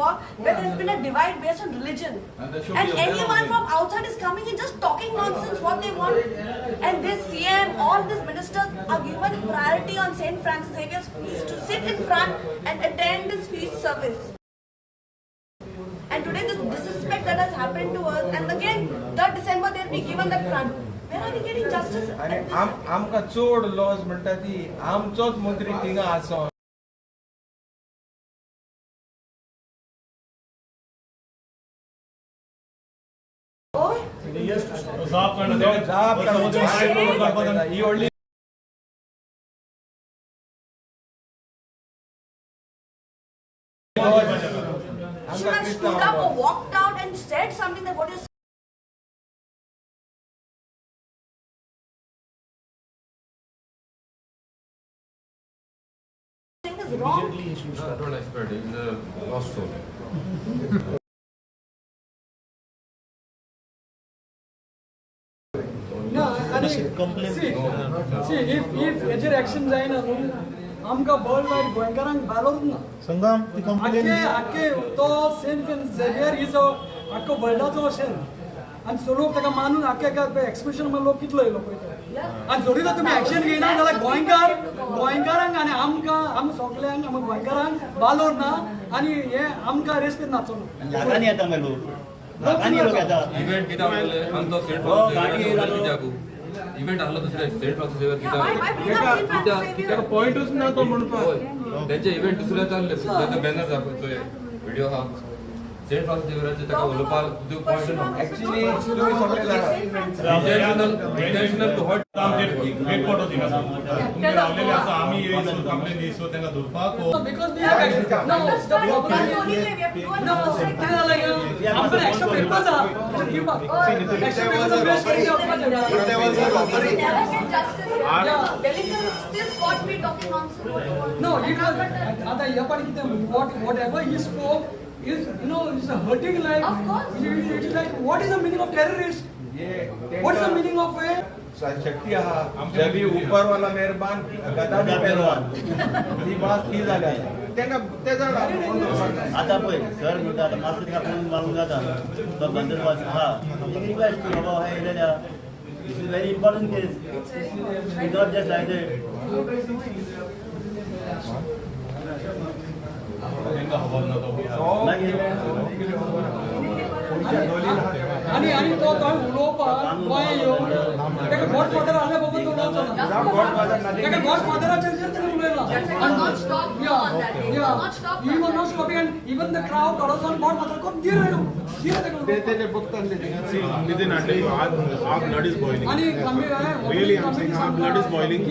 Goa where there has been a divide based on religion. And anyone from outside is coming and just talking nonsense what they want. And this CM, all these ministers are given priority on St. Francis Xavier's feast to sit in front and attend this feast service. And today this disrespect that has happened to us, and again 3rd December they will be given that front. Where are we getting justice? आमकां चड loss म्हणटा ती आमचोच मंत्री थिंगा आसा. ही व्हडली should have stood up or walked out and said something that what is saying is wrong. No, don't expect it. He's a lost soul. ना आनी see if हेजेर एक्शन जायना न्हू आमकां वर्ल्ड वायड गोंयकारांक बालोच ना. संगम ती कंप्लेन आख्खे तो सेंट झेवियर is आख्खो वर्ल्डाचो सेंट आनी सो लोक ताका मानून आख्खे एक्सप्रेशन लोक कितलो येयलो पळय तो. आनी जरी तर तुमी एक्शन घेयना जाल्यार गोंयकारांक आनी आमकां आम सगल्यांक आमकां गोंयकारांक बालोर ना आनी हे आमकां रेस्पेद नाचो न्हू. लाखांनी येता मागीर लोक, लाखांनी लोक येता. इव्हेंट कित्याक आहले आमचो सेंट फ्रांसिस झेवियर कित्याक इव्हेंट आहलो दुसरे सेंट फ्रांसिस झेवियर कित्याक पॉयंटूच ना तो म्हणपाक. तेंचे इव्हेंट दुसरे चालले, तेंचे बॅनर दाखोवचो व्हिडिओ आहा सेंट फ्रांसिस झेवियराचे, ताका उलोवपाक पॉयंट ना. एक्चुअली तुमी सगळे जाणा इंटेन्शनल टू हर्ट. तुमचे रावलेले आसा, आमी येयसर कंप्लेन येयसर तांकां धरपाक. Because we have no, the problem is no, कितें जालें आमकां एक्स्ट्रा पेपर्स आहा दिवपाक, एक्स्ट्रा पेपर्स वेस्ट करून We never get justice. Wellington is still scot free talking nonsense what they want. No, it was आता ह्या पाटी कितें whatever he spoke is, you know, is hurting like. Of course. It is like, what is the meaning of terrorist? What is the meaning of a शक्ती आहा जबी ऊपर वाला मेहरबान गदा बी पेलवान ही भास ती जाल्या तेंका ते जाणा. आतां पळय सर म्हणटा आतां मातसो ताका फोन मारून जाता तो बंदोबस्त आहा. रिक्वेस्ट बाबा हे येयलेल्या, this is very important case, it not just like that. तांकां खबर ना तो. मागीर आनी आनी तो तो उलोवपाक गोंय येवन ताका गॉडफादर आसल्या बाबा तो उलोवचो ना, ताका गॉडफादराचेर ताणें उलयलां. Not stop on that day. He was not stopped. He was not stopping, and even the crowd थोडो जाण गॉडफादर कोण धीर धीर ताका ते तेजे बघताले. Nitin Atle, our blood is boiling. आनी आमी Really, I'm saying our blood is boiling.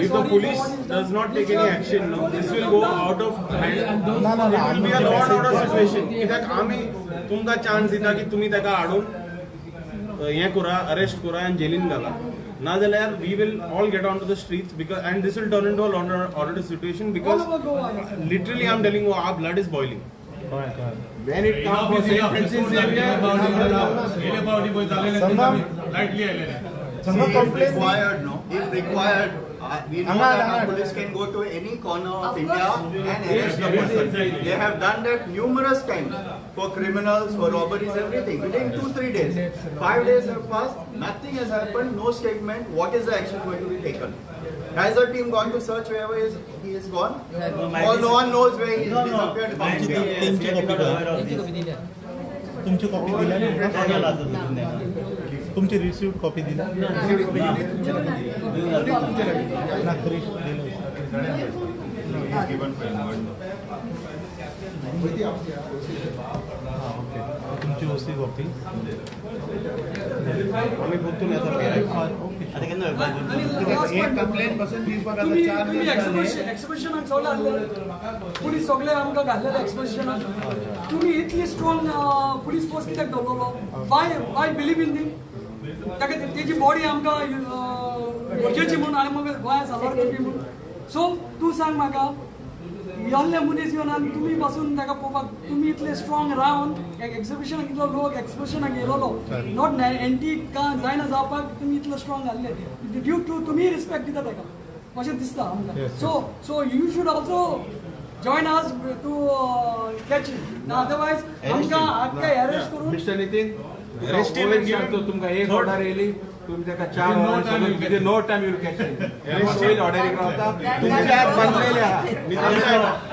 If the police does not take any action, no, this will go out of hand. ना ना It will be a law and order situation. कित्याक आमी तुमकां chance दिता की तुमी ताका हाडून हें करा, अरेस्ट करा आनी जेलीन घाला. नाजाल्यार we will all get on to the streets because and this will turn into a law and order situation because All over Goa. literally I'm telling you our blood is boiling. When it comes for Saint Francis Xavier, गेले फावटी पळय जालेले संगम. Lightly आयलेले. Sangam If complain required, no. If required, we know Hanga, that our hanga. police can go to any corner of Of India course. and arrest the person. They have done that numerous times for criminals, for robberies, everything. Within 2-3 days, 5 days have passed, nothing has happened, no statement. What is the action going to be taken? Has the team gone to search wherever he is gone? Or no one knows where he is No, no. disappeared from India? तुमची copy दिला, तुमची copy दिल्या, तुमची received copy दिल्या ना? क्रिश दिलं. हां okay, तुमची ओसी कॉपी आमी परतून येता. ओके. आतां केन्ना आनी last point, complain पासून दिवपाक आतां तुमी 4 तुमी दीस जाले. एक्सपोजिशनाक सगळे आहले पुलीस सगळे आमकां घातलेले एक्सपोजिशनाक. तुमी इतली स्ट्रॉंग पुलीस फोर्स कित्याक दवरलो? Why believe in them? ताका तेजी बॉडी आमकां गरजेची म्हणून आनी मगीर गोंया साल्वार करपी म्हणून. सो तूं सांग म्हाका, येल्ले मनीस येवन आनी तुमी पासून ताका पळोवपाक तुमी इतले स्ट्रॉंग रावन एक्झिबिशनाक इतलो लोक एक्सपोजिशनाक येयलोलो not anti जायना जावपाक तुमी इतलो स्ट्रॉंग आहले ड्यू टू तुमी रिस्पेक्ट दिता ताका अशें दिसता आमकां. So you should also join us to catch him. Otherwise आमकां आख्खे अरेस्ट करून मिस्टर नितीन सांगतो तुमकां एक ऑर्डर येयली तुम्ही ताका 4 वरां within no time you will catch him. होईल ऑर्डरीक रावता तुमच्या हात बांदलेले आहा.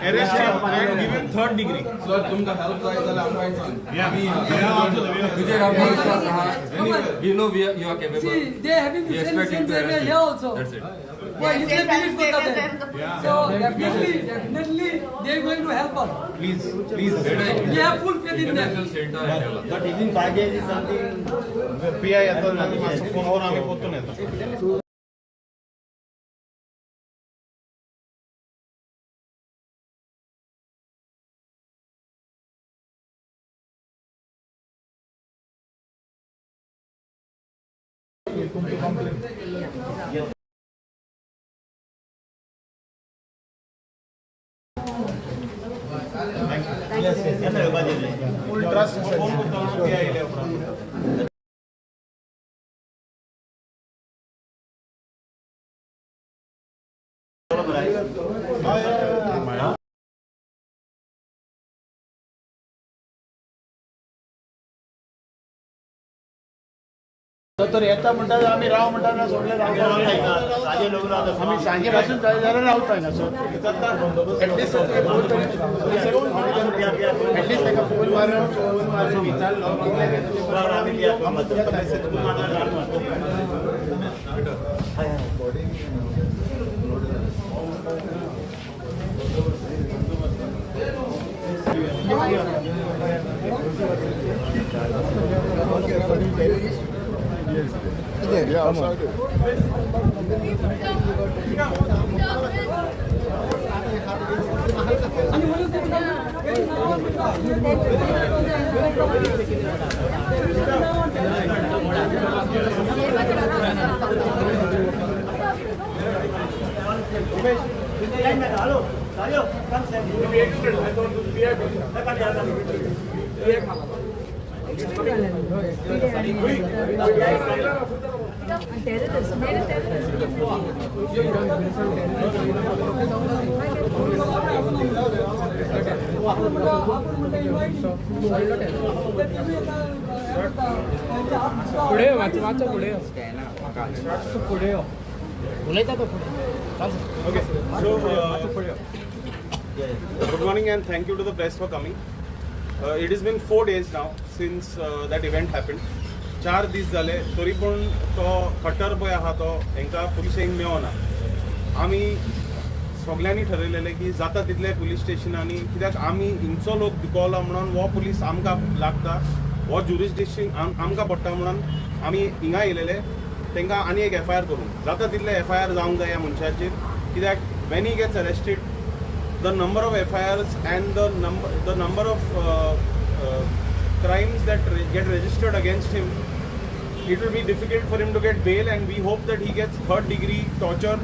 Arrest him and give him third degree. Sir तुमकां हेल्प जाय जाल्यार आमकां सांग. तुजेर आमकां विश्वास आहा. We know you are capable. See, they having the same Xavier here also. That's it. Well, you can believe for that. So definitely they are going to help us. Please, please. We have full faith in them. But within 5 days is something. PI येतो आनी मातसो phone आमी परतून येता. Full trust phone करता PI येयले उपरांत. तर येता म्हणटा आमी राव म्हणटा सोडले राव आमी सांजे पासून जाय जाल्यार रावता हांगासर. एटलिस्ट एटलिस्ट ताका फोन मारून विचारलो. Yeah, I'm sorry. Okay, so good morning and thank you to the press for coming. It has been 4 days now since that event happened. 4 दीस जाले तरी पण तो खटर पळय आहा तो हेंकां पुलिशेंक मेळना. आमी सगल्यांनी ठरयलेलें की जाता तितले पुलीस स्टेशनांनी, कित्याक आमी हिंगचो लोक दुखवला म्हणून हो पुलीस आमकां लागता, हो ज्युरिस्डिक्शन आमकां पडटा म्हणून आमी हिंगा येयलेले तांकां आनी एक एफ I R करूंक जाता तितले एफ I R जावंक जाय ह्या मनशाचेर. कित्याक when he gets arrested the number of FIRs and the number of crimes that get registered against him, it will be difficult for him to get bail, and we hope that he gets third degree torture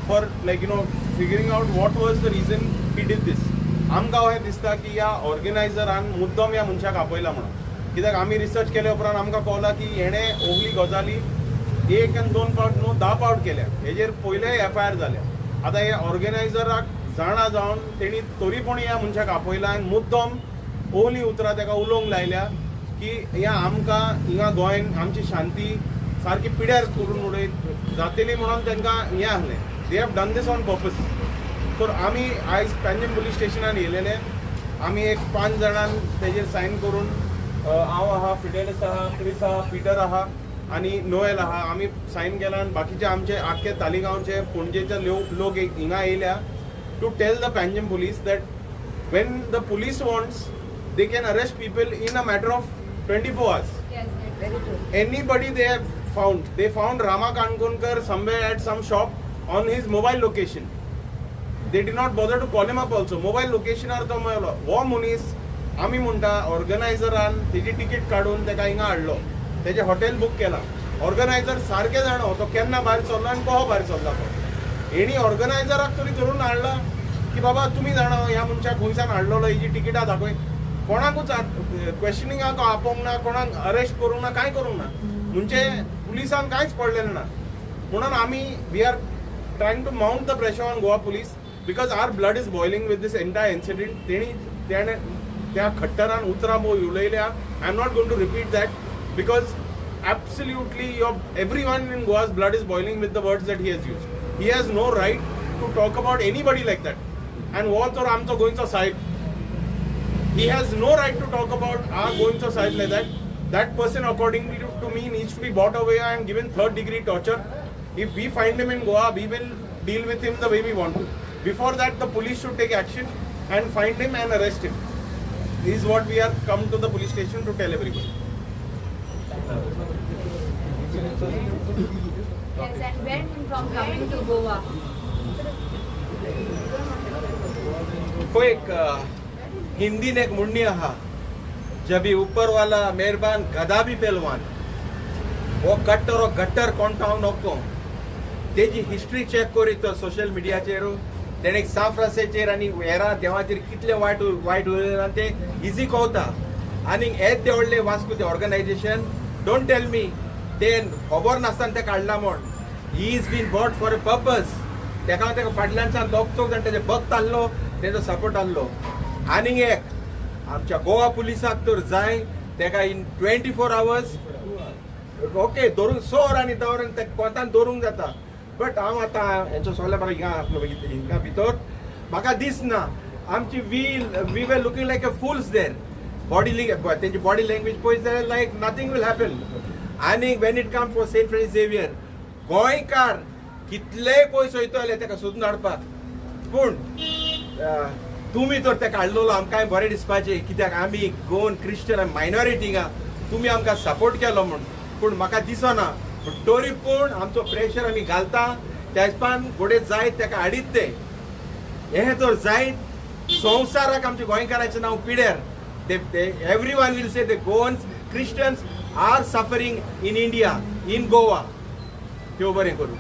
for, like, you know, figuring out what was the reason he did this. आमकां अशें दिसता की ह्या ऑर्गनायझरान मुद्दम ह्या मनशाक आपयला म्हणून, कित्याक आमी रिसर्च केले उपरांत आमकां कळ्ळां की हेणें ओगली गजाली 1 आनी 2 पावट न्हू 10 पावट केल्या. हेजेर पयले एफ I R जाल्या. आतां हे ऑर्गनायझराक जाणा जावन तेणी तरी पूण ह्या मनशाक आपयला आनी मुद्दम ओली उतरां ताका उलोवंक लायल्या की ह्या आमकां हिंगा गोंयान आमची शांती सारकी पिड्यार करून उडयत जातली म्हणून तांकां हें आहलें. They have done this on purpose. तर आमी आयज पेंजीम पुलीस स्टेशनान येयलेले. आमी एक 5 जाणान तेजेर सायन करून, हांव आहा, फिडेलिस आहा, क्रिस आहा, पिटर आहा आनी नोएल आहा, आमी सायन केला. आनी बाकीचे आमचे आख्खे तालिगांवचे पणजेचे लोक एक हिंगा येयल्या to tell the Panjim police that when the police wants, they can arrest people in a matter of 24 hours. Yes, very true. Anybody they have found, they found Rama Kankonkar somewhere at some shop on his mobile location. They did not bother to call him up also. Mobile location ar to मेळलो. हो मनीस आमी म्हणटा ऑर्गनायझरान तेजी ticket काडून तेका हिंगा हाडलो, तेजें हॉटेल बूक केलां. ऑर्गनायझर सारकें जाणो तो केन्ना भायर सरलो आनी कसो भायर सरला तो. हेणी ऑर्गनायझराक तरी धरून हाडला की बाबा तुमी जाणा ह्या मनशाक खंयच्यान हाडलेलो, हेजी तिकीटां दाखय. कोणाकूच क्वेश्चनिंगाक आपोवंक ना, कोणाक अरेस्ट करूंक ना, कांय करूंक ना. म्हणजे पुलिसांक कांयच पडलेलें ना. म्हणून आमी we are trying to mount the pressure on Goa police Because our blood is boiling with this entire incident. तेणी तेणे त्या खट्टरान उतरां पळय उलयल्या. I am not going to repeat that because absolutely your everyone in Goa's blood is boiling with the words that he has used. He has no right to talk about anybody like that. And हो तर आमचो गोंयचो साहेब, he has no right to talk about our गोंयचो साहेब like that. That person, accordingly to me, needs to be brought away and given third degree torture. If we find him in Goa, we will deal with him the way we want to. Before that, the police should take action and find him and arrest him. This is what we have come to the police station to tell everybody. Yes, and when from coming to Goa? कोई एक हिंदी ने एक मुन्नी आहा, जब भी ऊपर वाला मेहरबान गधा भी पहलवान, वो कट्टर और गट्टर कोण हांव नको. तेजी हिस्ट्री चेक करी तो सोशल मिडियाचेर तेणे सांत फ्रांसीसाचेर आनी हेरा देवाचेर कितले वायट वायट उलयलां ते इजी कळता. आनी हेच ते व्हडले वास्को ते ऑर्गनायजेशन, don't tell me ते खबर नासतना ते काडला म्हण. He is been bought for a purpose. तेका तेका फाटल्यानच्यान दोग चौग जाण तेजे भक्त आहलो, तेजो सपोर्ट आहलो. आनीक एक आमच्या गोवा पुलिसाक तर जाय तेका इन 24 आवर्स ओके धरून 6 वरांनी 10 वरांनी तेका कोंतान धरूंक जाता. बट हांव आतां हेंचो सगळें म्हाका हिंगा आपलो हिंगा भितर म्हाका दिसना आमची we were looking like a fools there. Body तेंची बॉडी लँग्वेज पळयत जाल्यार लायक नथींग will happen. आनी when it come for Saint Francis Xavier, गोंयकार कितलेय पयस वयतले तेका सोदून हाडपाक, पूण तुमी तर तेका हाडलेलो आमकांय बरें दिसपाचें, कित्याक आमी गोवन क्रिश्चन मायनॉरिटी हिंगा तुमी आमकां सपोर्ट केलो म्हूण. पूण म्हाका दिसना, तरी पूण आमचो प्रेशर आमी घालता त्या हिसपान घोडे जायत तेका हाडीत ते. हें तर जायत संवसाराक आमच्या गोंयकाराचें नांव पिड्यार. Everyone will say the Goans Christians are suffering in India, in Goa. देव बरें करूं.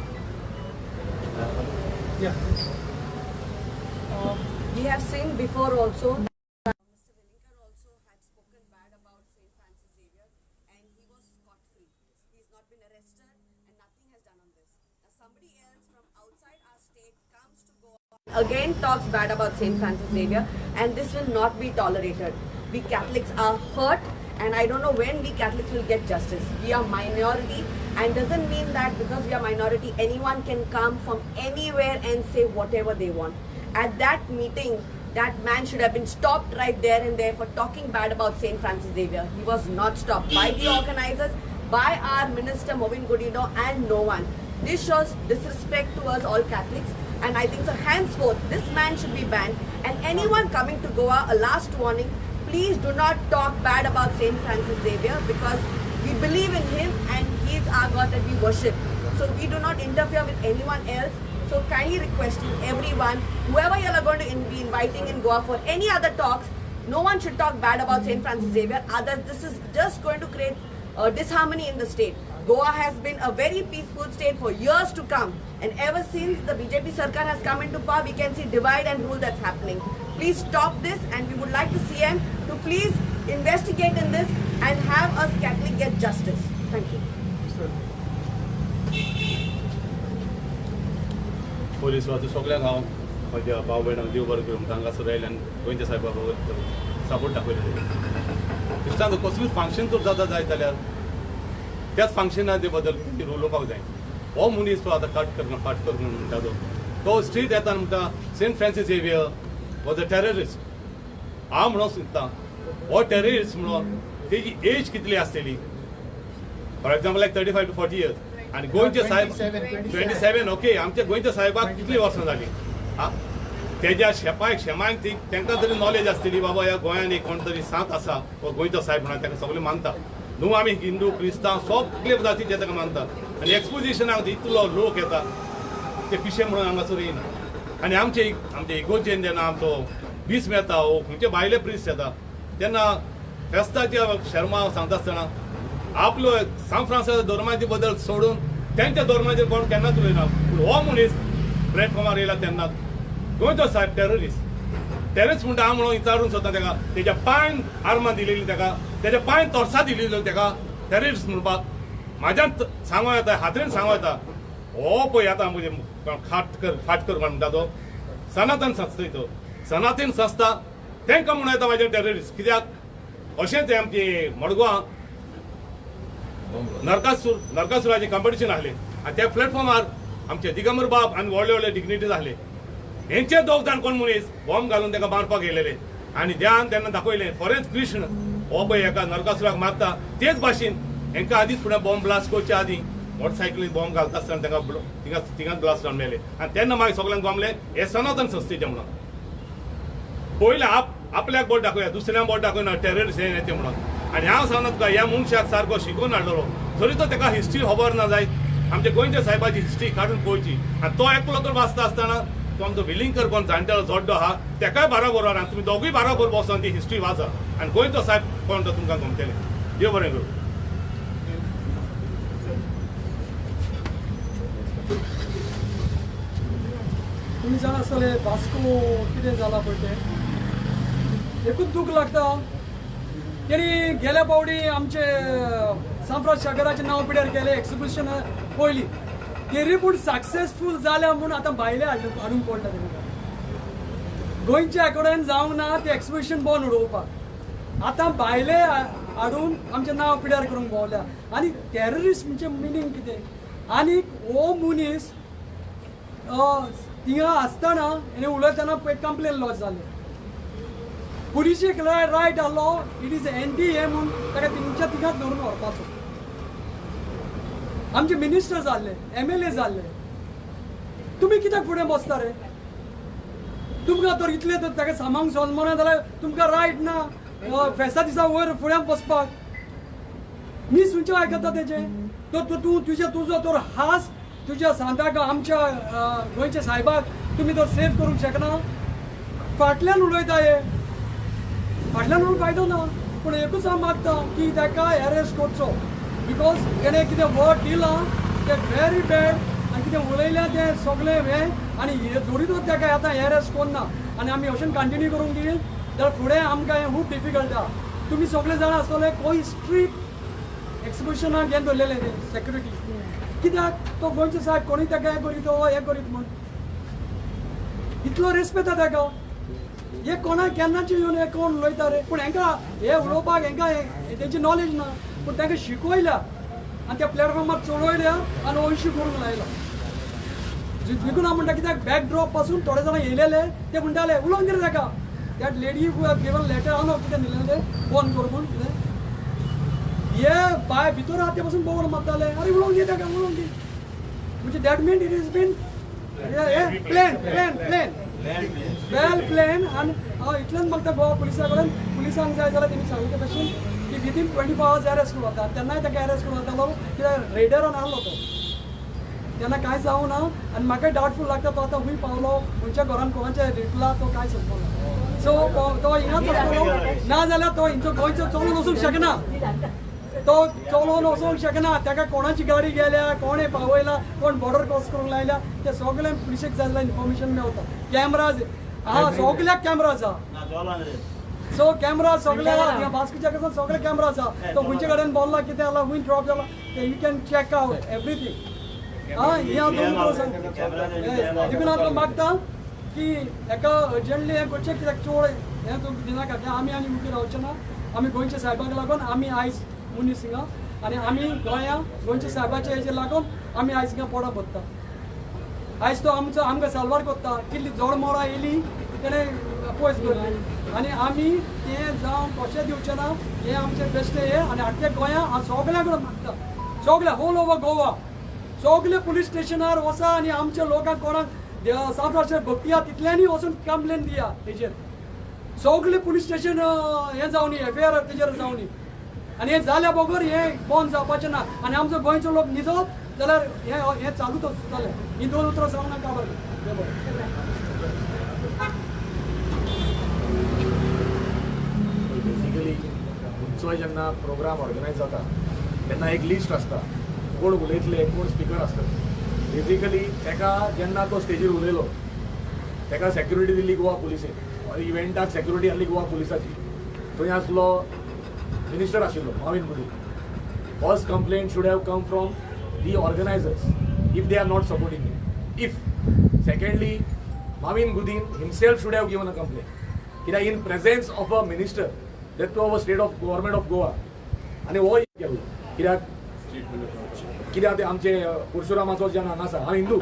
We have seen before also that Mr. Velingkar also had spoken bad about St. Francis Xavier and he was scot-free. He has not been arrested and nothing has done on this. Now somebody else from outside our state comes to Goa again talks bad about St. Francis Xavier, and this will not be tolerated. We Catholics are hurt and I don't know when we Catholics will get justice. We are minority, and doesn't mean that because we are minority anyone can come from anywhere and say whatever they want. At that meeting, that man should have been stopped right there and there for talking bad about St. Francis Xavier. He was not stopped by the organizers, by our minister Mauvin Godinho, and no one. This shows disrespect towards all Catholics, and I think so henceforth this man should be banned, and anyone coming to Goa, a last warning, please do not talk bad about St. Francis Xavier, because we believe in him and he is our God that we worship. So we do not interfere with anyone else. So kindly requesting everyone, whoever you are going to be inviting in Goa for any other talks, no one should talk bad about St. Francis Xavier. Others, this is just going to create disharmony in the state. Goa has been a very peaceful state for years to come, and ever since the BJP Sarkar has come into power, we can see divide and rule that's happening. Please stop this, and we would like the CM to please investigate in this and have us Catholic get justice. Thank you. Police वाचो सगळ्यांक हांव म्हज्या भाव भयणांक देव बरें करूं, हांगासर आयले आनी गोंयच्या साहेबा सपोर्ट दाखयलो. क्रिस्तांव कसलीच फंक्शन तर जाता जायत जाल्यार त्याच फंक्शना बद्दल उलोवपाक जाय. हो मनीस तो आतां कट करना फाट कर म्हणटा तो स्ट्रीट येता म्हणटा Saint Francis Xavier was a terrorist. हांव म्हणून सोदता हो टेररिस्ट म्हणून तेजी एज कितली आसतली, for example like 35 to 40 years. आनी गोंयचे साहेब 27, ओके, आमच्या गोंयच्या साहेबाक कितली वर्सां जाली आ तेज्या शेपायक शेमांक ती तांकां तरी नॉलेज आसतली बाबा ह्या गोंयान एक कोण तरी सांत आसा हो गोंयचो साहेब म्हणून ताका सगळे मानता न्हू. आमी हिंदू क्रिस्तांव सगळे जातीचे ताका मानता आनी एक्सपोजिशनाक इतलो लोक येता ते पिशे म्हणून हांगासर येयना. आनी आमचे आमचे इगोर्जेन जेन्ना आमचो बीस येता हो खंयचे भायले प्रिस्ट येता तेन्ना फेस्ताच्या शर्मा सांगता आसतना आपलो सांत फ्रांसिस धर्माचे बदल सोडून त्यांच्या धर्माचेर कोण केन्नाच उलयना. पूण हो मनीस प्लॅटफॉर्मार येयला तेन्ना गोंयचो साहेब टेररिस्ट टेररिस्ट म्हणटा हांव म्हणून विचारून सोदता तेका, तेज्या पांयन आर्मां दिलेली तेका, तेज्या पांयन तोर्सां दिलेल्यो तेका टेररिस्ट म्हणपाक म्हाज्यान सांगो येता, हातरेन सांगो येता. हो पळय आतां म्हणजे खाट कर फाट कर म्हणटा तो सनातन संस्थेचो सनातन संस्था तांकां म्हणून येता म्हाजे टेररिस्ट कित्याक अशेंच आमचे मडगांव नरकासुराचें कॉम्पिटिशन आसलें आनी त्या प्लॅटफॉर्मार आमचे दिगंबर बाब आनी व्हडले व्हडले डिग्निटीज आसले हेंचे दोग जाण कोण मनीस बॉम्ब घालून ताका मारपाक गेलेले आनी ध्यान तेन्ना दाखयलें फॉरेन्स कृष्ण हो पळय एका नरकासुराक मारता तेच भाशेन हेंकां आदींच फुडें बॉम्ब ब्लास्ट करच्या आदीं मोटरसायकलीन बॉम्ब घालता आसतना तांकां थिंगाच ब्लास्ट जावन मेले आनी तेन्ना मागीर सगल्यांक गमले हे सनातन संस्थेचें म्हणून पयलें आपल्याक बोट दाखोवया दुसऱ्यांक बोट दाखयना टेररिस्ट हें तें म्हणून. आनी हांव सांगना तुका ह्या मनशाक सारको शिकोवन हाडलेलो जरी तो ताका हिस्ट्री खबर ना जायत आमच्या गोंयच्या साहेबाची हिस्ट्री काडून पळोवची आनी तो एकलो तर वाचता आसतना तो आमचो विलिंगकर कोण जाणटेलो जोड्डो आहा तेकाय बरोबर आनी तुमी दोगूय बरोबर बसोन ती हिस्ट्री वाचा आनी गोंयचो साहेब कोण तो तुमकां गमतलें. देव बरें करूं. तुमी जाणा आसतले वास्को कितें जालां पळय तें एकूच दूख लागता तेणी गेल्या फावटी आमचे सांफ्राद शागराचें नांव पिड्यार केलें एक्सिबिशन पयली तरी पूण सक्सेसफूल जाल्या म्हूण आतां भायले हाडूंक पडटा तेंकां गोंयच्या कडेन जावंक ना तें एक्सिबिशन बंद उडोवपाक आतां भायले हाडून आमचें नांव पिड्यार करूंक भोंवल्या. आनी टेररिस्ट म्हणजे मिनींग कितें आनी हो मनीस थिंगा आसतना हेणें उलयतना पळय कंप्लेन लॉज जालें पुलिशेक रायट आहलो it is anti हे म्हूण ताका थिंगच्या थिंगाच धरून व्हरपाचो. आमचे मिनिस्टर जाल्ले MLA जाल्ले तुमी कित्याक फुडें बसता रे तुमकां तर इतलें तर ताका सामांक सोजमना जाल्यार तुमकां रायट ना फेस्ता दिसा वयर फुड्यान बसपाक मी सुंचे आयकता तेजें तर तूं तुजें तुजो तर हास तुज्या सांताक आमच्या गोंयच्या साहेबाक तुमी तर सेव करूंक शकना फाटल्यान उलयता हे फाटल्यान उलोवन फायदो ना पूण एकूच हांव मागता की ताका एरेस्ट करचो because तेणें कितें वर्ड दिलां तें व्हेरी बॅड आनी कितें उलयलां तें सगळें हें आनी जोरी तर ताका आतां एरेस्ट करना आनी आमी अशें कंटिन्यू करूंक दी जाल्यार फुडें आमकां हें खूब डिफिकल्ट आहा. तुमी सगळे जाणां आसतले खंय स्ट्रीट एक्सिबिशनाक हें दवरलेलें तें सेक्युरिटी कित्याक तो गोंयचो साहेब कोणूय ताका हें करीत हो हें करीत म्हूण इतलो रेस्पेद आहा ताका हे कोणाक केन्नाचे येवन हे कोण उलयता रे पूण हेंकां हे उलोवपाक हेंकां तेंची नॉलेज ना पूण तांकां शिकयल्या आनी त्या प्लॅटफॉर्मार चडयल्या आनी हो इश्यू करूंक लायलो. देखून हांव म्हणटा कित्याक बॅकड्रॉप पासून थोडे जाणां येयलेले ते म्हणटाले उलोवंक दिलें ताका that lady who have given letter हांव कितें दिलें तें बंद कर म्हूण कितें हे बाय भितर आहा ते पासून बोवाळ मारताले अरे उलोवंक दी ताका उलोवंक दी म्हणजे that mean it is been plan plan plan well plan. आनी हांव इतलेंच मागता गोवा पुलिसा कडेन पुलिसांक जाय जाल्यार तेमी सांगले ते भशेन की विदीन 24 आवर्स एरेस्ट करूं वता तेन्नाय ताका एरेस्ट करूं वतालो कित्याक रेडरान आहलो तो तेन्ना कांय जावं ना आनी म्हाकाय डावटफूल लागता तो आतां खूंय पावलो खंयच्या घरान कोणाच्या रिटला तो कांय समजना. सो तो हिंगाच आसतलो ना जाल्यार तो हिंचो गोंयचो चलोवन वचूंक शकना तो चलोवन वचूंक शकना ताका कोणाची गाडी गेल्या कोणें पावयला कोण बॉर्डर क्रॉस करूंक लायल्या ते सगळें पुलिशेक जाय जाल्यार इन्फॉर्मेशन मेवता. कॅमराज आहा सगल्याक कॅमराज आहा सो कॅमरा सगळ्या वास्कोच्या कडेन सगळे कॅमराज आहा तो खंयचे कडेन बोल्ला कितें जाला खूंय ड्रॉप जाला ते you can check out everything. आं हें हांव दोन उतरां सांगता देखून हांव तुका मागता की हेका अर्जंटली हें करचें कित्याक चड हें तुका दिनाका तें आमी आनी मुखार रावचें ना. आमी गोंयच्या साहेबाक लागून आमी आयज मनीस हिंगा आनी आमी गोंया गोंयच्या साहेबाच्या हेजेर लागून आमी आयज हिंगा पोटां भरता. आयज तो आमचो आमकां साल्वार करता कितली जोडमोडां येयली तेणें पयस दवरली आनी आमी तें जावं कशें दिवचें ना हें आमचें बेश्टें हें आनी आख्ख्या गोंया हांव सगळ्यां कडेन मागता सगळ्या होल ओवर गोवा सगळे पुलीस स्टेशनार वचा आनी आमच्या लोकांक कोणाक सांफ्राचे भक्ती आहा तितल्यांनी वचून कंप्लेन दिया तेजेर सगळे पुलीस स्टेशन हें जावनी एफ I R तेजेर जावनी आनी हें जाल्या बगर हें बंद जावपाचें ना आनी आमचो गोंयचो लोक न्हिदत जाल्यार हें हें चालूच आसतलें. ही दोन उतरां सांगून काबार बेसिकली खंयचोय जेन्ना प्रोग्राम ऑर्गनायज जाता तेन्ना एक लिस्ट आसता कोण उलयतले कोण स्पिकर आसतले. बेसिकली ताका जेन्ना तो स्टेजीर उलयलो ताका सेक्युरिटी दिल्ली गोवा पुलिसेन इव्हेंटाक सेक्युरिटी आहली गोवा पुलिसाची थंय आसलो मिनिस्टर आशिल्लो Mauvin Godinho. First complaint should have come from the organisers if they are not supporting him. If secondly Mauvin Godinho himself should have given a complaint. कित्याक in presence of a minister that to our state of government of Goa आनी हो केल्लो. कित्याक कित्याक ते आमचे परशुरामाचो जेन्ना हांगा आसा, हांव हिंदू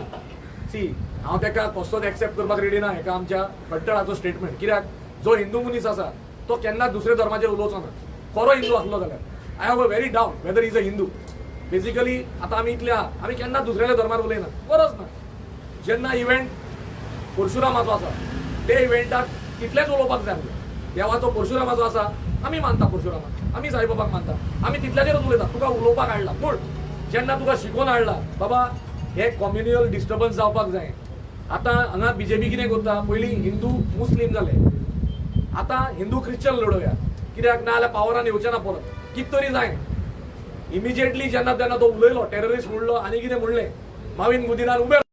सी हांव ताका कसोच एक्सेप्ट करपाक रेडी ना हेका आमच्या खट्टळाचो स्टेटमेंट. कित्याक जो हिंदू मनीस आसा तो केन्नाच दुसऱ्या धर्माचेर उलोवचो ना. खरो हिंदू आसलो जाल्यार I have a very doubt whether is a Hindu. Basically आतां आमी इतले आहा, आमी केन्ना दुसऱ्याच्या धर्मार उलयना, गरज ना. जेन्ना इव्हेंट परशुरामाचो आसा ते इव्हेंटाक तितलेंच उलोवपाक जाय आमकां. देवाचो परशुरामाचो आसा, आमी मानता परशुरामाक, आमी साईबाबाक मानता, आमी तितल्याचेरूच उलयता. तुका उलोवपाक हाडला, पूण जेन्ना तुका शिकोवन हाडला बाबा हे कॉम्युनियल डिस्टर्बन्स जावपाक जाय. आतां हांगा बीजेपी कितें करता, पयलीं हिंदू मुस्लीम जाले, आतां हिंदू क्रिश्चन लडोवया, कित्याक ना जाल्यार पावरान येवचें ना परत, कितें तरी जाय. इमिजिएटली जेन्ना तेन्ना तो उलयलो, टेररिस्ट म्हणलो आनी कितें म्हणलें, माविन गुदिनान उबे रावले,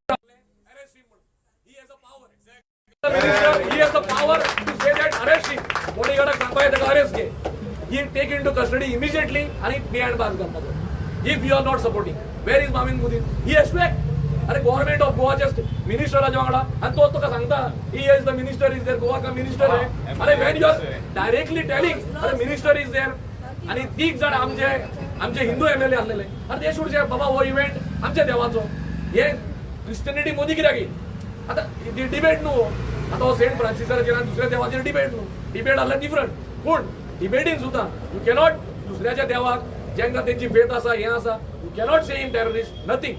he has the power to say that arrest him. बॉडीगार्डाक सांगपाक ताका अरेस्ट घे, he take into custody immediately आनी बिहायंड बार्स घालपाचो. If you are not supporting, where is Mauvin Godinho? He has to act. अरे गव्हर्नमेंट ऑफ गोवाच्या मिनिस्टराच्या वांगडा आनी तो तुका सांगता he is the minister is there, Goa का मिनिस्टर आहे. अरे when you are directly telling अरे मिनिस्टर is there, आनी तीग जाण आमचे आमचे हिंदू एमएलए आसलेले, आनी ते should बाबा हो इव्हेंट आमच्या देवाचो, हे क्रिश्चनिटी मोदी कित्याक येयली? आतां डिबेट न्हू, आतां हो सेंट फ्रांसिसाचेर आनी दुसऱ्या देवाचेर डिबेट न्हू, डिबेट आहल्यार डिफरंट. पूण डिबेटीन सुद्दां you cannot दुसऱ्याच्या देवाक जेंका तेंची फेथ आसा हें आसा, you cannot say him terrorist, nothing.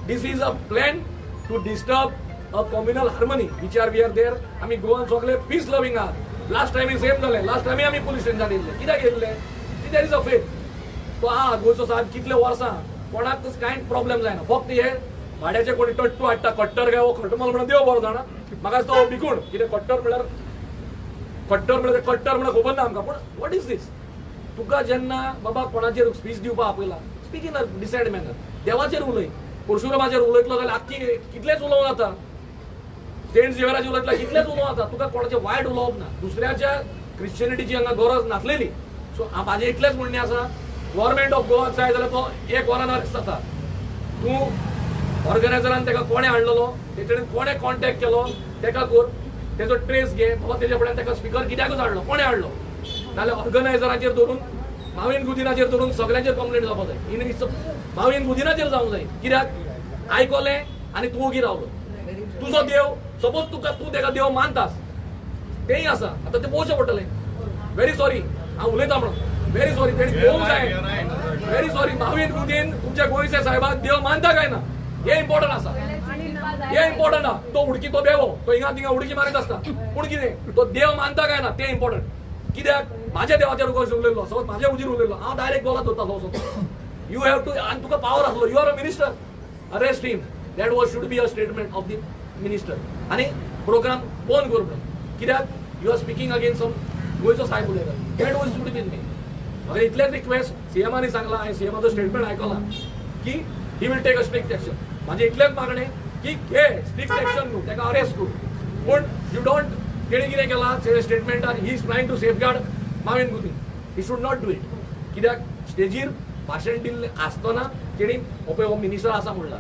This is a plan to disturb a communal harmony which are we are there. आमी गोवान सगळे पीस लव्हिंग आहात. लास्ट टायमी सेम जालें, लास्ट टायमी आमी पुलीस स्टेशनान येयल्ले, कित्याक येयल्ले? There is a faith. तो आहा गोंयचो साहेब कितले वर्सां कोणाकच कांय प्रॉब्लेम जायना, फक्त हे भाड्याचे कोणी टट्टू हाडटा, कट्टर काय हो खटमल म्हणून देव बरो जाणा, म्हाका दिसता हो बिकूण कितें कट्टर म्हळ्यार कट्टर म्हळ्यार कट्टर म्हळ्यार खबर ना आमकां. पूण what is these? तुका जेन्ना बाबा कोणाचेर स्पीच दिवपाक आपयला, speak in a decent manner, देवाचेर उलय, परशुरामाचेर उलयतलो जाल्यार आख्खी कितलेंच उलोवंक जाता, सेंट झेवियराचेर उलयतलो कितलेंच उलोवंक जाता, तुका कोणाचें वायट उलोवप ना. दुसऱ्याच्या क्रिश्चनिटीची हांगा गरज नासलेली. सो म्हाजें इतलेंच म्हणणें आसा, गव्हर्मेंट ऑफ गोवाक जाय जाल्यार तो एक वरान अरेस्ट जाता. तूं ऑर्गनायझरान ताका कोणें हाडलेलो, तेचे कडेन कोणें कॉन्टेक्ट केलो ताका कर, तेजो ट्रेस घे बाबा, तेजे फुड्यान ताका स्पिकर कित्याकूच हाडलो, कोणें हाडलो. नाजाल्यार ऑर्गनायझराचेर धरून माविन गुदिनाचेर धरून सगळ्यांचेर कंप्लेंट जावपाक जाय. इन माविन गुदिनाचेर जावंक जाय, कित्याक आयकलें आनी तूं ओगी रावलो. तुजो देव सपोज तुका तूं ताका देव मानतास तेंय आसा, आतां तें पळोवचें पडटलें. व्हेरी सॉरी हांव उलयतां म्हणून, व्हेरी सॉरी तेणी पळोवंक जाय. व्हेरी सॉरी माविन गुदीन तुमच्या गोंयच्या साहेबाक देव मानता काय ना हें इम्पॉर्टंट आसा, हें इम्पॉर्टंट आहा. तो उडकी तो बेवो, तो हिंगा थिंगा उडकी मारीत आसता, पूण कितें तो देव मानता काय ना तें इम्पॉर्टंट. कित्याक म्हाज्या देवाचेर उलयल्लो, सपोज म्हाज्या उजीर उलयल्लो, हांव डायरेक्ट गोलात धरतालो वचोन. You have to, आनी तुका पावर आसलो, you are a minister, arrest him. That was should be a statement of the minister. आनी प्रोग्राम बंद कर म्हणून, कित्याक you are speaking against some गोंयचो साहेब उलयता, that was should be me. म्हाका इतलेंच रिक्वेस्ट, सीएमानी सांगलां, हांवें सीएमाचो स्टेटमेंट आयकलां की he will take a strict action. म्हाजें इतलेंच मागणें की घे स्ट्रिक्ट एक्शन न्हू, ताका अरेस्ट कर, पूण you don't. तेणी कितें केलां स्टेटमेंटान, he is trying to safeguard Mauvin Godinho, he should not do it. कित्याक स्टेजीर भाशण दिल्लें आसतना तेणी हो पळय हो मिनिस्टर आसा म्हणला,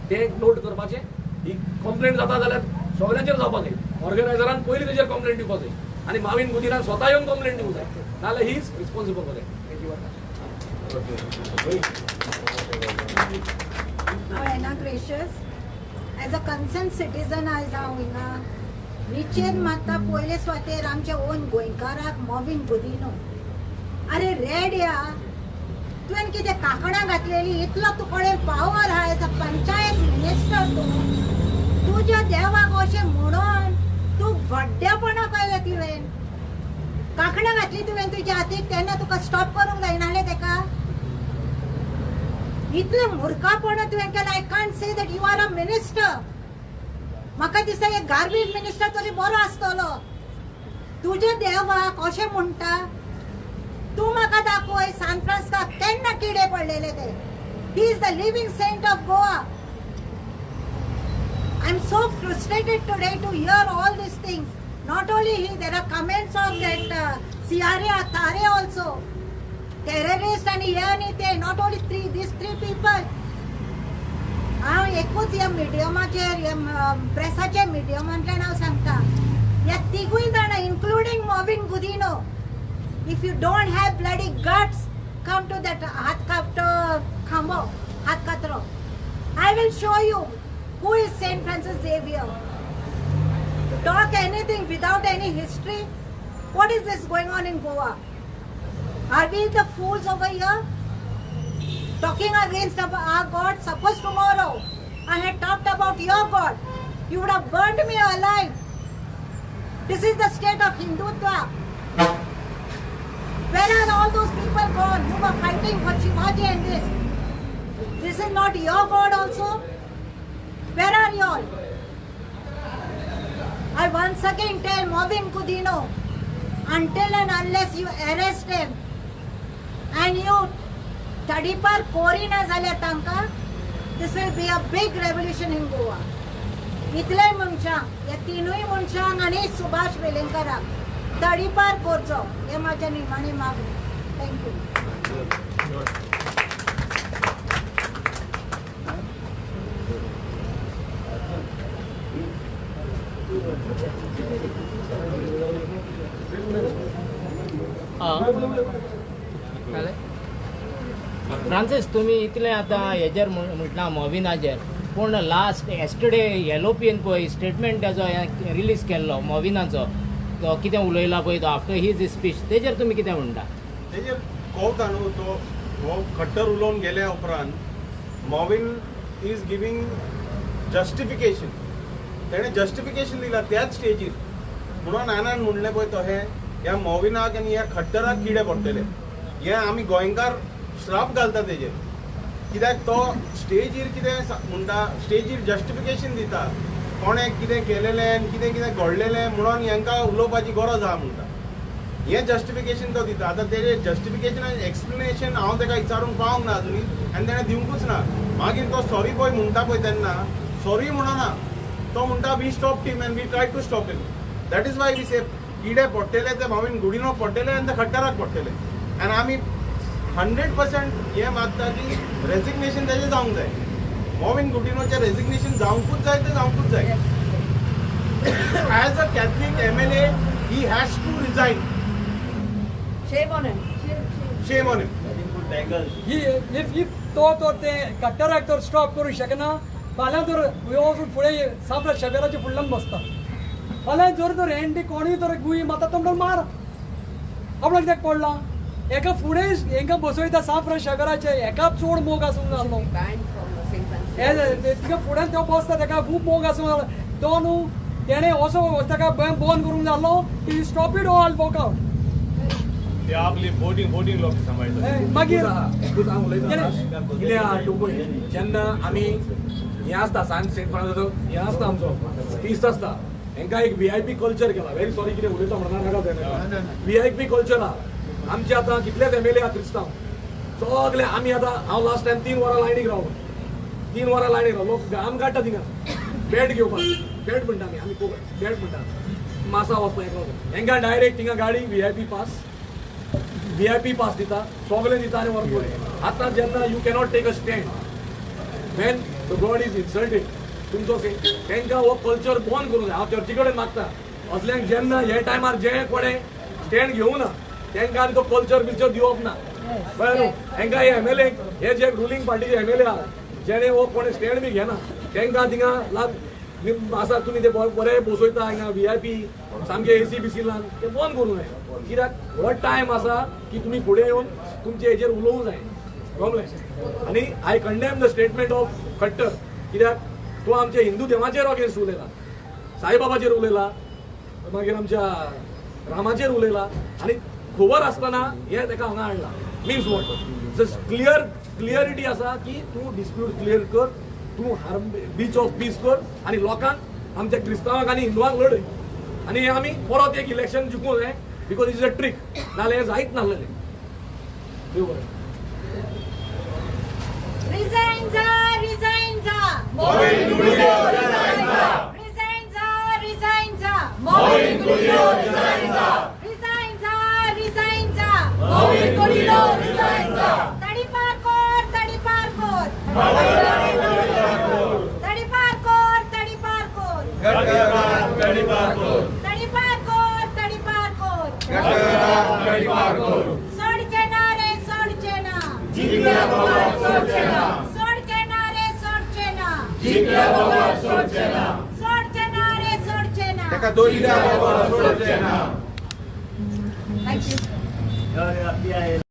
तें नोट करपाचें. ही कंप्लेंट जाता जाल्यार सगळ्यांचेर जावपाक जाय, ऑर्गनायझरान पयलीं तेजेर कंप्लेंट दिवपाक जाय आनी माविन गुदिनान स्वता येवन कंप्लेंट दिवंक जाय, नाजाल्यार he is responsible for that. Thank you. हांव Anna Gracious, as a concern citizen आयज हांव हिंगा निचेर मारता. पयले सुवातेर आमच्या ओन गोंयकाराक मॉविन गुदिन्हो, अरे रेड्या तुवें कितें कांकणां घातलेली, इतलो तुजे कडेन पावर आहा एज अ पंचायत मिनिस्टर, तूं तुज्या देवाक अशें म्हणून तूं गड्डेपणां केलें तुवें, कांकणां घातली तुवें तुज्या हातीक, तेन्ना तुका स्टॉप करूंक जायनासलें तेका. इतलें मुर्खापणां तुवें केलें. I can't say that you are a minister. म्हाका दिसता एक गार्बेज मिनिस्टर तरी बरो आसतलो. तुज्या देवाक अशें म्हणटा तूं म्हाका दाखय सान फ्रांसिस्काक केन्ना किडे पडलेले ते. He is the living saint of Goa. I am so frustrated today to hear all these things. Not only he, there are comments of that CRA Athare also, terrorist आनी हे आनी ते, not only three, these three people. हांव एकूच ह्या मिडियमाचेर, ह्या प्रेसाच्या मिडियमांतल्यान हांव सांगता, ह्या तिगूय जाणां including Mauvin Godinho, if you don't have bloody guts, come to that हात कापटो खांबो, हात Katro. I will show you who is Saint Francis Xavier. Talk anything without any history. What is this going on in Goa? Are we the fools over here? Talking against our God? Suppose tomorrow I had talked about your God, you would have burned me alive. This is the state of Hindutva. Where are all those people gone who were fighting for Shivaji and this? This is not your God also? Where are you all? I once again tell Mauvin Godinho, until and unless you arrest him and you तडीपार कोरिना जाल्यार तांकां, this will be a big revolution in Goa. इतले मनशांक, ह्या तिनूय मनशांक आनी सुभाष वेलिंगकाराक तडीपार करचो हे म्हाज्या निमाणी मागणी. Thank you. Francis, तुम्ही इतलें आतां हेजेर म्हटलां मॉविनाचेर, पूण लास्ट येस्टरडे एलओपीन पळय स्टेटमेंट तेजो रिलीज केल्लो मॉविनाचो, तो कितें उलयला पळय तो आफ्टर his speech, तेजेर तुमी कितें म्हणटा? तेजेर कळटा न्हू, तो हो खट्टर उलोवन गेल्या उपरांत मॉविन is giving justification. तेणें जस्टिफिकेशन दिलां त्याच स्टेजीर. म्हणून नानान म्हणलें पळय तशें ह्या मॉविनाक आनी ह्या खट्टराक किडे पडटले, हे आमी गोंयकार श्राप घालता तेजेर. कित्याक तो स्टेजीर कितें म्हणटा, स्टेजीर जस्टिफिकेशन दिता कोणें कितें केलेलें आनी कितें कितें घडलेलें म्हणून हेंकां उलोवपाची गरज आहा म्हणटा. हें जस्टिफिकेशन तो दिता. आतां तेजें जस्टिफिकेशन आनी एक्सप्लेनेशन हांव तेका विचारूंक पावंक ना अजुनूय आनी तेणें दिवंकूच ना. मागीर तो सॉरी पळय म्हणटा पळय तेन्ना सॉरी म्हणना, तो म्हणटा we stop him and we try to stop him. That is why we say किडे पडटले ते मॉविन गुडिनो पडटले आनी ते खट्टराक पडटले. आनी आमी 100% हें मागता की रेजिग्नेशन तेजें जावंक जाय. मॉविन गुडिनोचें रेजिग्नेशन जावंकूच जाय, तें जावंकूच जाय. As a Catholic MLA he has to resign. Shame on him. Shame on him. If तो तर ते कट्टराक तर स्टॉप करूंक शकना, फाल्यां तर वचून फुडें सामकें शेबेराच्या फुडल्यान बसता. फाल्यां जर तर एनडी कोणूय तर गुई मारता तो म्हणटा मार, आपणाक कित्याक पडलां. एका फुडें हेंकां बसयता साफ शेबेराचे, एका चड मोग आसूंक जालो तिका फुडें तो बसता, तेका खूब मोग आसूंक जालो. तो न्हू तेणें असो ताका बंद करूंक जालो की stop it all walk out. ते आपली बोटिंग बोटिंग लोक सांबाळटा. मागीर कितें आहा जेन्ना आमी हें आसता सांज सेंट फ्रांसिसाचो हें आसता आमचो फीस्ट आसता, हेंकां एक व्हीआयपी कल्चर केला. व्हेरी सॉरी कितें उलयता म्हणना नाका तें. व्हीआयपी कल्चर आहा आमचे. आतां कितलेच एमएलए आहा क्रिस्तांव सगळे आमी. आतां हांव लास्ट टायम 3 वरां लायनीक रावलो, 3 वरां लायनीक रावलो. लोक घाम काडटा थिंगा बेट घेवपाक, बेट म्हणटा आमी, आमी बेट म्हणटा मासा वचपाक हेका. हेंकां डायरेक्ट थिंगा गाडी व्हीआयपी पास, व्हीआयपी पास दिता, सगळें दिता आनी व्हरून. आतां जेन्ना you cannot take a stand when the God is insulted तुमचो, तांकां हो कल्चर बंद करूंक जाय. हांव चर्ची कडेन मागता असल्यांक जेन्ना हे टायमार जे कोणें स्टँड घेवना तांकां आनी तो कल्चर बिल्चर दिवप ना. कळ्ळें न्हू? तांकां हे एमएलए, हे जे रुलींग पार्टीचे एमएलए आहा जेणे हो कोणें स्टँड बी घेना तांकां थिंगा लाग आसा. तुमी ते बरे बसयता हांगा व्हीआयपी सामके एसी बिसी लावन, ते बंद करूंक जाय. कित्याक हो टायम आसा की तुमी फुडें येवन तुमचे हेजेर उलोवंक जाय. कळ्ळें? आनी I condemn the statement of Khattar. कित्याक तो आमच्या हिंदू देवाचेर अगेन्स्ट उलयला, साईबाबाचेर उलयला, मागीर आमच्या रामाचेर उलयला आनी खबर आसतना हें ताका हांगा हाडलां. Means what? Just clear clarity आसा की तूं डिस्प्यूट क्लियर कर, तूं हार्म बीच ऑफ पीस कर आनी लोकांक आमच्या क्रिस्तांवांक आनी हिंदुवांक लडय. आनी हें आमी परत एक इलेक्शन जिखूंक जाय because is a trick, नाजाल्यार हें जायत नासलेलें. देव बरें. Resign za, resign za. Mauvin Godinho resign za. Resign za, resign za. Mauvin Godinho resign za. Resign za, resign za. Mauvin Godinho resign za. तडीपार कोर, तडीपार कोर. Mauvin Godinho. जिंकल्या बगर सोडचे ना, सोडचे ना रे सोडचे ना, जिंकल्या बगर सोडचे ना, सोडचे ना रे सोडचे ना, ताका दोनल्या बगर सोडचे ना. Thank you.